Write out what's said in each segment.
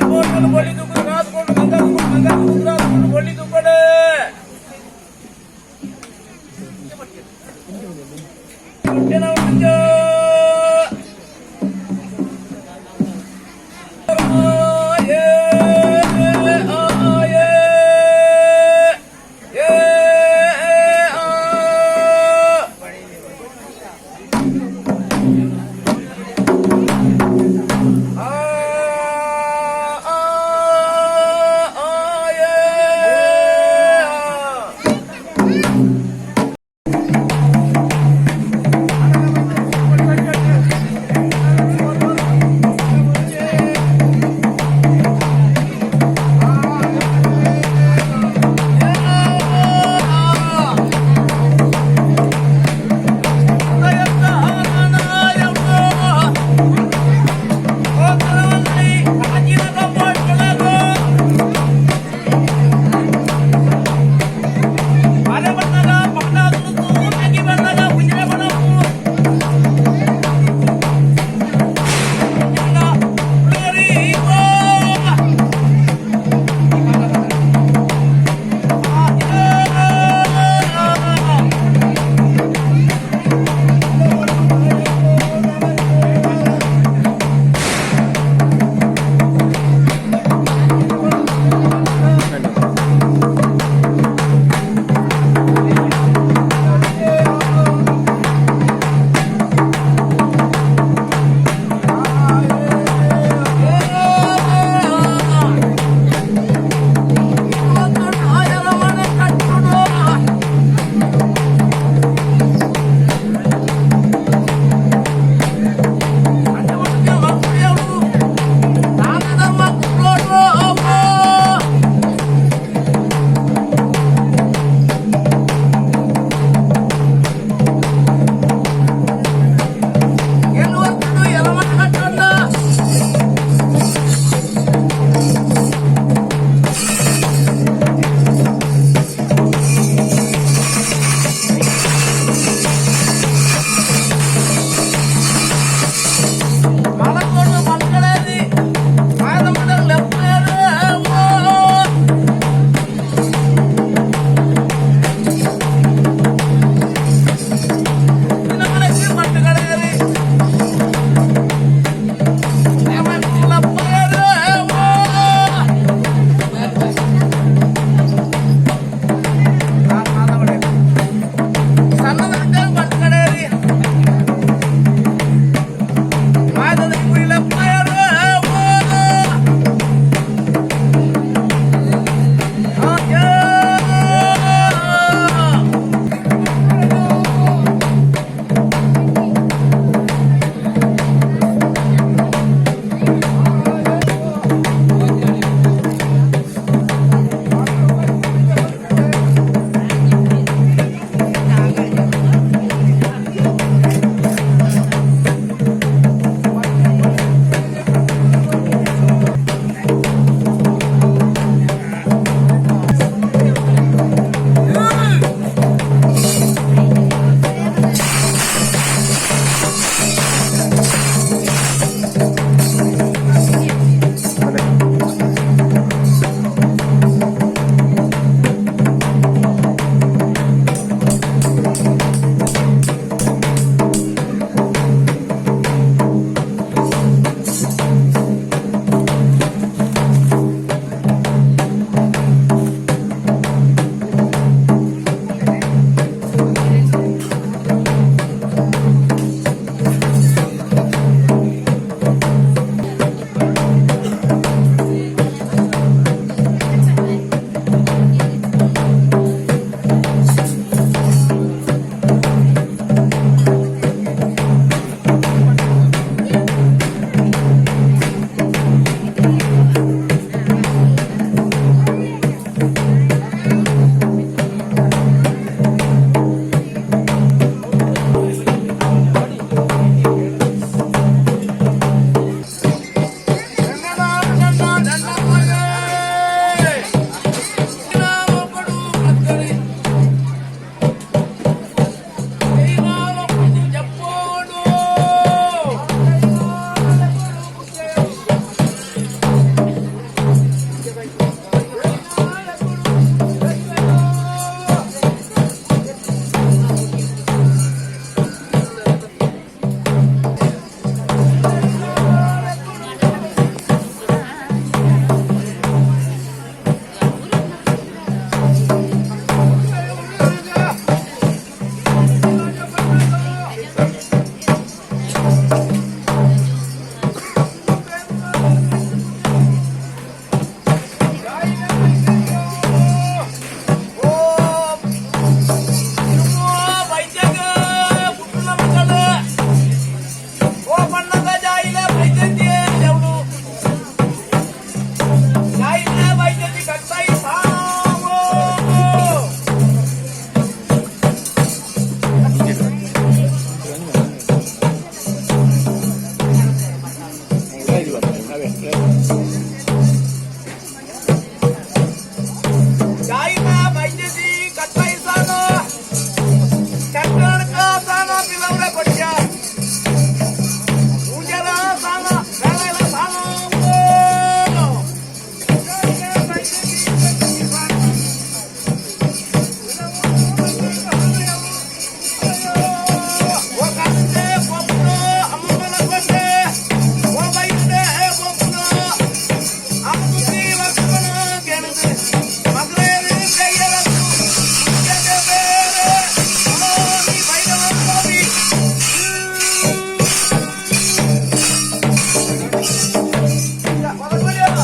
ಪೋಟಲು ಬೊಳ್ಳಿ ತೂಕು ಕಾಸ್ಕೊಂಡು ಬಂಗಾರ ಬಂಗಾರ ಕುದುರಾಸ್ಕೊಂಡು ಬೊಳ್ಳಿ ತೂಕಡೆ. ಹುಟ್ಟಿನ ಹುಟ್ಟಿದ ಏ ಆ ಏ ಏ ಆ. ಆ ಆ ಆ ಏ.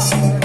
ಠಠಠಠ.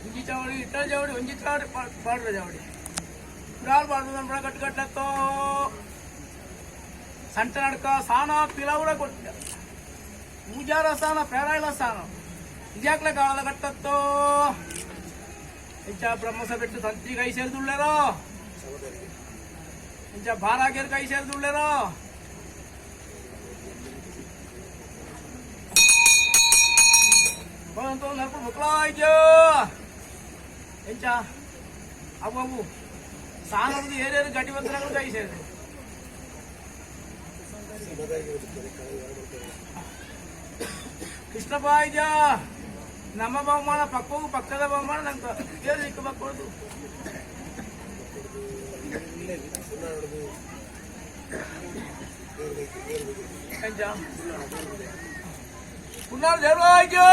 ಇಂಜಿ ಚಾವಡಿ ಇಟ್ಟ ಚಾವಡಿ ಒಂಜಿ ಚಾವಡಿ ಪಾಡ್ರ ಚಾವಡಿ ಕುಡಾಲ್ ಪಾಡ್ದು ಕಟ್ಟು ಕಟ್ಟತ್ತೋ ಸಂಟ ನಡ್ಕ ಸಾನ ಪಿಲವುಡ ಕೊಟ್ಟ ಪೂಜಾರ ಸಾನ ಪೇರಾಯಿಲ ಸಾನ ಇಜಾಕ್ಲೆ ಕಾಲದ ಕಟ್ಟತ್ತೋ ಇಂಚ ಬ್ರಹ್ಮಸಭೆಟ್ಟು ತಂತ್ರಿ ಕೈ ಸೇರಿದುಳ್ಳೇರೋ ಇಂಚ ಬಾರಾಗೇರ್ ಕೈ ಸೇರಿದುಳ್ಳೇರೋ ಭಗವಂತ ನರ್ಪುಡು ಮುಕ್ಕಲಾಯ್ತು ಎಂಚ ಅವು ಅವು ಸಾನದು ಏರೇರು ಗಡ್ಡಿ ಬಂದ್ರೆ ಕೈ ಸೇರಿದೆ. ಕೃಷ್ಣಪ್ಪ ಇದ್ಯಾ ನಮ್ಮ ಬಹುಮಾನ ಪಕ್ಕವು ಪಕ್ಕದ ಬಹುಮಾನ ನಂಗೆ ಏನು ದಿಕ್ಕು ಬಕ್ಕೊಡ್ದು ಎಂಚ ಪುನರ್ ದೇವರಾಯ್ತು.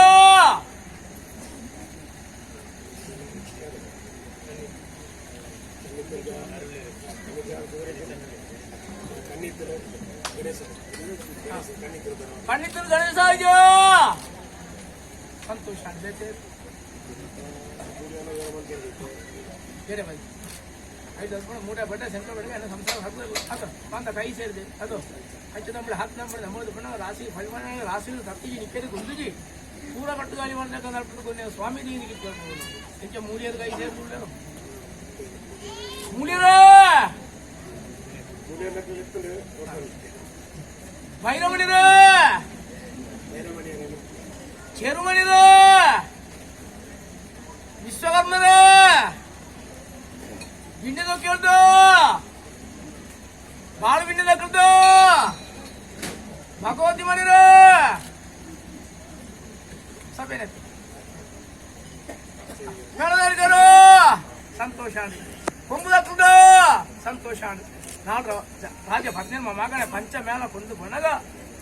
ಕಣ್ಣಿತ್ತರು ಗಣೇಶ ಇದೆಯಾ ಸಂತೋಷ ಬೇರೆ ಬಾಯಿ ಐದು ಹಸ್ಕೊಂಡು ಮೂಟೆ ಬಟ್ಟೆ ಸೆಂಟ ಬಟ್ಟೆ ಎಲ್ಲ ಸಂಸಾರ ಹಾಕಬೇಕು ಅದು ಅಂತ ಕೈ ಸೇರಿದೆ ಅದು ಹಚ್ಚ ನಂಬಳಿ ಹಾಕು ನಂಬಳಿ ನಮ್ಮದು ಬಣ್ಣ ರಾಶಿ ಫಲಿಮಾನ ರಾಶಿ ತತ್ತಿಜಿ ನಿಕ್ಕರಿ ಗುಂದುಜಿ ಪೂರ ಕಟ್ಟುಗಾಲಿ ಮಾಡ್ತಕ್ಕ ನಡ್ಕೊಂಡು ಸ್ವಾಮಿ ದೀನಿಗೆ ಎಂಚ ಮೂಲಿಯರು ಕೈ ಸೇರಿದ್ರು ಮೂಲಿಯರೇ ಭೈರಮಣಿರೇ ಚೆರುಮಣಿರೇ ವಿಶ್ವಕರ್ಮರೇ ಗಿಂಡಿದ ಕೇಳ್ದು ಬಾಳು ಬಿಂಡಿದ ಕೃತು ಭಗವತಿ ಮಣಿರೇ ಸಭೆ ಮೇಳದಾರಿದರು ಸಂತೋಷ ಕೊಂಬುದ ಸಂತೋಷ ನಾನು ರಾಜ ಪತ್ನಿ ಮಗನೇ ಪಂಚ ಮೇಳ ಕೊಂದು ಬಣಗ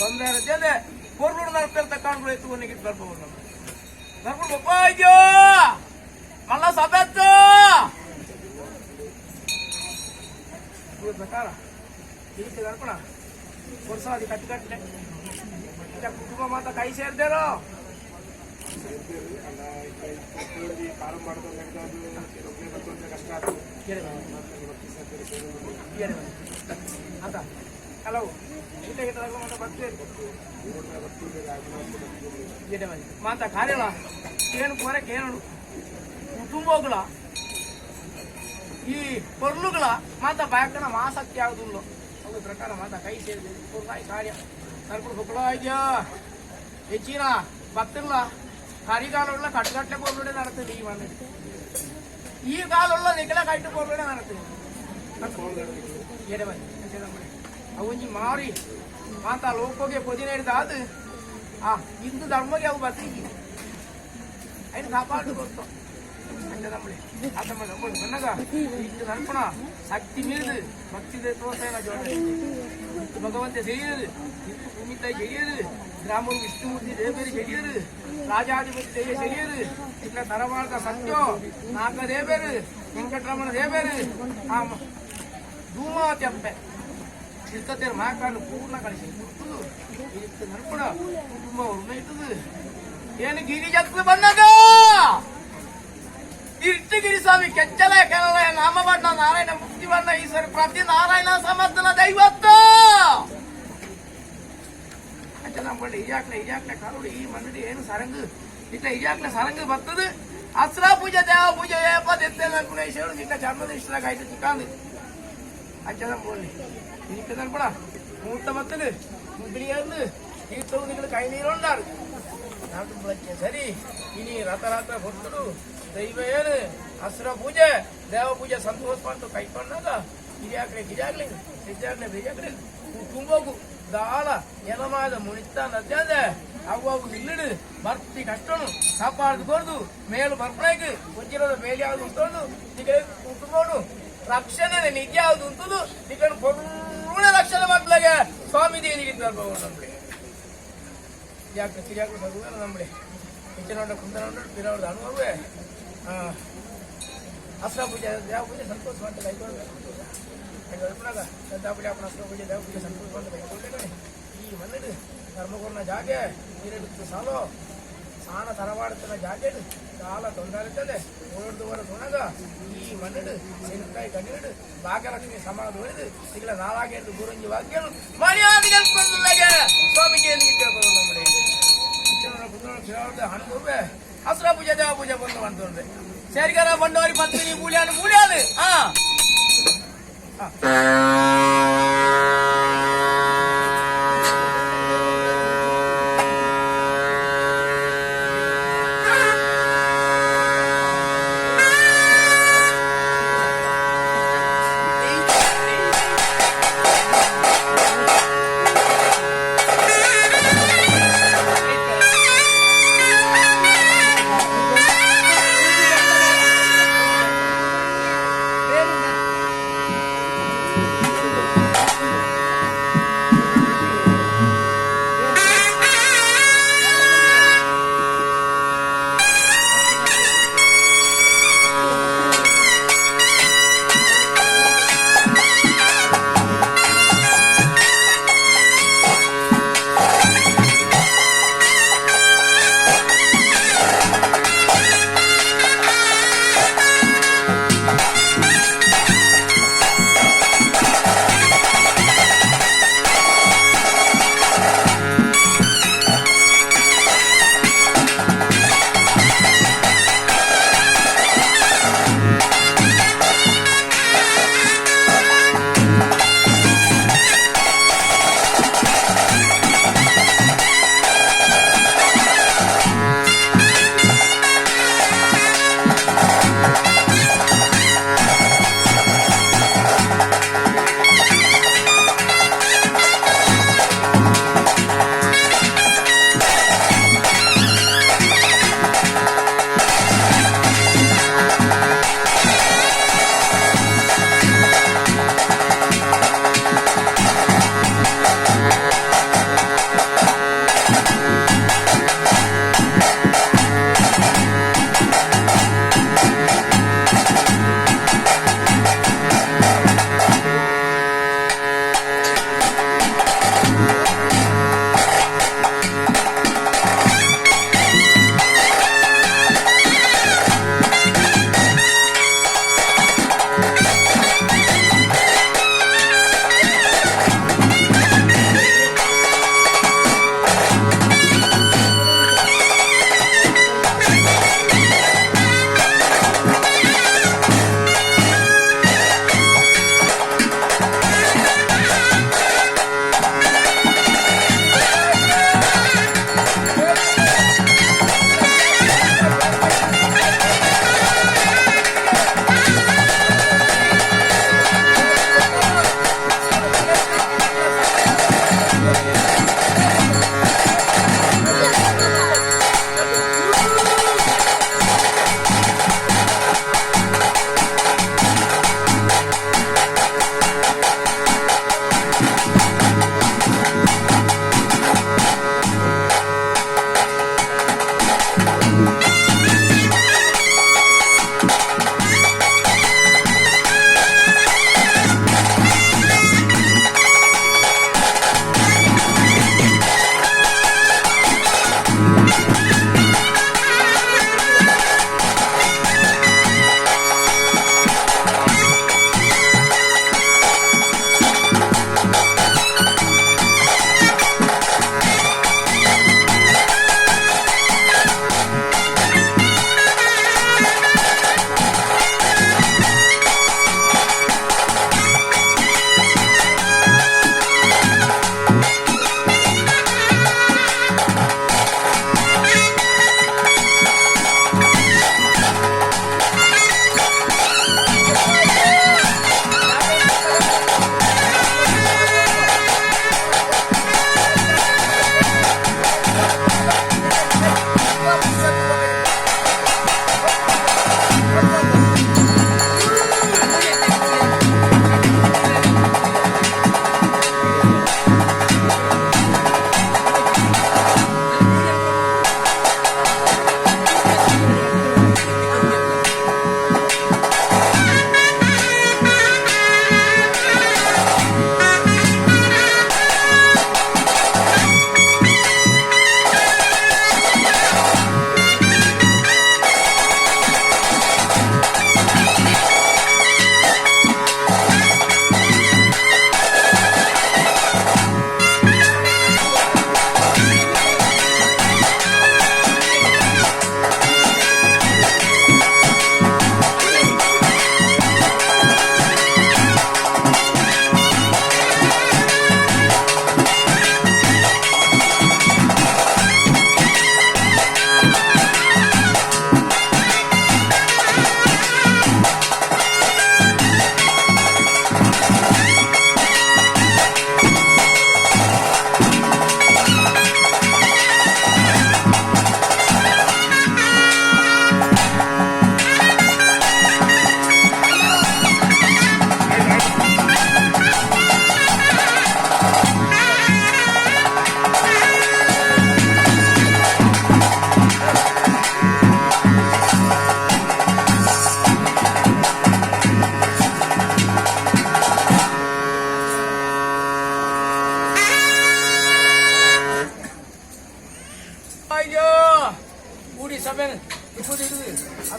ತೊಂದರೆ ಇರತ್ತೆ ಪೊರ್ಲು ನರ್ಪೆಲ್ ತಕ್ಕಾಂಡು ಎತ್ತು ಒನ್ನಿಗೆ ಬರ್ಬೋದು ನಮ್ಮ ನರ್ಪುಡು ಬೊಪ್ಪ ಇದೆಯೋ ಮಲ್ಲ ಸಭೆತ್ತು ಪ್ರಕಾರ ಇದಕ್ಕೆ ನರ್ಪಣ ವರ್ಷ ಅದು ಕಟ್ಟು ಕಟ್ಟಲೆ ಕುಟುಂಬ ಮಾತ ಕೈ ಸೇರ್ದೇರೋ ಅಂತ ಹಲವು ಮಾತ ಕಾರ್ಯಲ ಏನು ಕೋರಕ್ಕೆ ಏನು ಕುಟುಂಬಗಳ ಈ ಪೊರ್ಲುಗಳ ಮಾತ ಬಾಯಕನ ಮಾಸಕ್ತಿ ಯಾವುದಿಲ್ಲ ಅದು ಪ್ರಕಾರ ಮಾತ ಕೈ ಸೇರಿದೆ ಪೊರ್ಲಾಯಿ ಕಾರ್ಯ ನರ್ಪುಡು ಬುಕ್ಕಳ ಇದೆಯಾ ಹೆಚ್ಚಿನ ಭಕ್ತರುಲ ಕರಿಗಾಲುಳ್ಳ ಕಟ್ಟುಕಟ್ಟಲೆ ಪೊರ್ಲುಡೆ നടത്തില്ല ಈ ಮನೆ ಈ ಕಾಲುಳ್ಳ ನಿಖಲ ಕಟ್ಟು ಪೊರ್ಲುಡೆ നടത്തില്ല ಅವಂಜಿ ಮಾರಿ ಮಾತ ಲೋಕೋಗೆ ಪೊದಿನ ಹಿಡ್ದು ಆ ಹಿಂದೂ ಧರ್ಮಗೆ ಅವು ಬತ್ತಿಗೆ అయిన కాపాడు అంటే ನರ್ಪಣ ಶಕ್ತಿ ಮೀರಿದು ಭಕ್ತಿ ತೋರ್ಸೇನ ಭಗವಂತ తెలియదు ఇంపు భూమితాయి తెలియదు గ్రామం విష్ణుమూర్తి దేవేరి తెలియదు రాజాధిపతి దెయ్య తెలియదు ఇట్లా తరవాత సత్యం నాక దేవేరు వెంకటరమణ దేవేరు ఆ ధూమావతి అప్పೆ ಚಿಕ್ಕತೆರ ಮಾಕಾಡು ಪೂರ್ಣ ಕಳಿಸಿ ಗುರ್ತದು ಇದಕ್ಕೆ ನರ್ಪಣ ಕುಟುಂಬ ಉರ್ಮೈತದು ಏನು ಗಿರಿ ಜಗ್ದು ಬಂದಾಗ ಇರ್ತಗಿರಿ ಸ್ವಾಮಿ ಕೆಚ್ಚಲ ಕೆರಳ ನಾಮಬಣ್ಣ ನಾರಾಯಣ ಮುಕ್ತಿವಣ್ಣ ಈಶ್ವರ ಪ್ರತಿ ನಾರಾಯಣ ಸಮರ್ಥನ ದೈವತ್ತ అంటే నమ్మండి ఇజాక్లే ఇజాక్లే కరుడు ఈ మనుడి ಏನು సరంగు ఇట్లా ఇజాక్లే సరంగు బత్తదు అస్రా పూజ దేవ పూజ ఏప తెత్తేదనుకునే ఈశ్వరుడు ఇట్లా చర్మదిష్టిలాగా అయితే చిక్కాంది അച്ഛൻ പോലെ എനിക്ക് നൽപട മൂത്ത ബത്തല് മുഗ്ലിയർന്ന് തീർത്ഥവും നിങ്ങൾ കൈനീരുണ്ടാറ് ಸರಿ ಇನಿ ರಥರಾತ್ರ ಹೊತ್ತಡು ದೈವ ಏನು ಅಸ್ರ ಪೂಜೆ ದೇವ ಪೂಜೆ ಸಂತೋಷ ಪಟ್ಟು ಕೈಕೊಂಡಾಗ ಗಿರಿಯಾಕ್ಲೆ ಗಿರಿಯಾಗ್ಲಿ ನಿಜಾಗ್ಲೆ ಬಿಜಾಗ್ಲಿ ಕುಟುಂಬಗೂ ದಾಳ ಎನಮಾದ ಮುನಿತ ನದ್ಯಾದೆ ಅವು ಅವು ಇಲ್ಲಿಡು ಬರ್ತಿ ಕಷ್ಟನು ಕಾಪಾಡ್ದು ಕೊರ್ದು ಮೇಲು ಬರ್ಪಣೆಗೆ ವಜ್ರದ ಮೇಲೆ ಯಾವ್ದು ಉಂಟು ನಿಗಡೆ ಕುಟುಂಬನು ರಕ್ಷಣೆ ನಿಜ ಯಾವ್ದು ಉಂಟು ನಿಗಡೆ ಪೂರ್ಣ ರಕ್ಷಣೆ ಮಾಡ್ಲಾಗ ಸ್ವಾಮಿ ದೇವಿಗೆ ನಮ್ಗೆ ಯಾಕೆ ತಿರಿಯಾಕ ಸರ್ವ ನಮ್ಮಡೆ ಹೆಚ್ಚಿನ ಕುಂದನ ಪಿರವರ್ದ ಅನುಭವೇ ಅಸ್ರ ಪೂಜೆ ದೇವ ಪೂಜೆ ಸಂತೋಷ ಮಾಡ್ತಾರೆ ಕೈಗೊಳ್ಬೇಕು ಶ್ರದ್ಧಾ ಪೂಜೆ ಅಸ್ರ ಪೂಜೆ ದೇವ ಪೂಜೆ ಸಂತೋಷ ಮಾಡ್ತಾರೆ ಕೈಗೊಳ್ಳೆ ಈ ಮನ್ನಡು ಧರ್ಮಗುರುನ ಜಾಗೆ ನೀರೆಡುತ್ತು ಸಾಲೋ ಸಾಣ ತರವಾಡುತ್ತಿನ ಜಾಗೆ ದಾಲ ತೊಂದರೆ ಓಡೋಡ್ದು ಹೊರ ತುಣಗ ಈ ಮಣ್ಣು ಸೆಂಕಾಯಿ ಕಣ್ಣೀಡು ಭಾಗ್ಯಲಕ್ಷ್ಮಿ ಸಮಾನ ದೊರೆದು ಇಗಳ ನಾಲಾಗೇದು ಗುರುಂಜಿ ವಾಕ್ಯಲು ಮರ್ಯಾದೆಗೆ ಬಂದುಲ್ಲಾಗೆ ಸ್ವಾಮಿಗೆ ಹಣ್ಣು ಹಸ್ರ ಪೂಜೆ ದೇವ ಪೂಜೆ ಬಂದು ಅಂತಂದ್ರೆ ಸರಿಗಾರ ಬಂಡವಾರಿ ಪತ್ನಿ ಮೂಲ್ಯಾನು ಮೂಲ್ಯಾನು ಆ.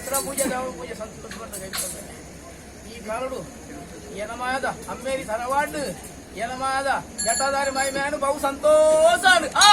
ಅಸ್ತ್ರ ಪೂಜೆ, ದೇವ ಪೂಜೆ ಸಂತೋಷ. ಈ ಕಾಲಡು ಏನಮಾದ ಅಮ್ಮೇರಿ ತರವಾಡು, ಏನಮಾದ ಜಟಾಧಾರಿ ಮಹಿಮೆಯನ್ನು ಬಹು ಸಂತೋಷ. ಆ.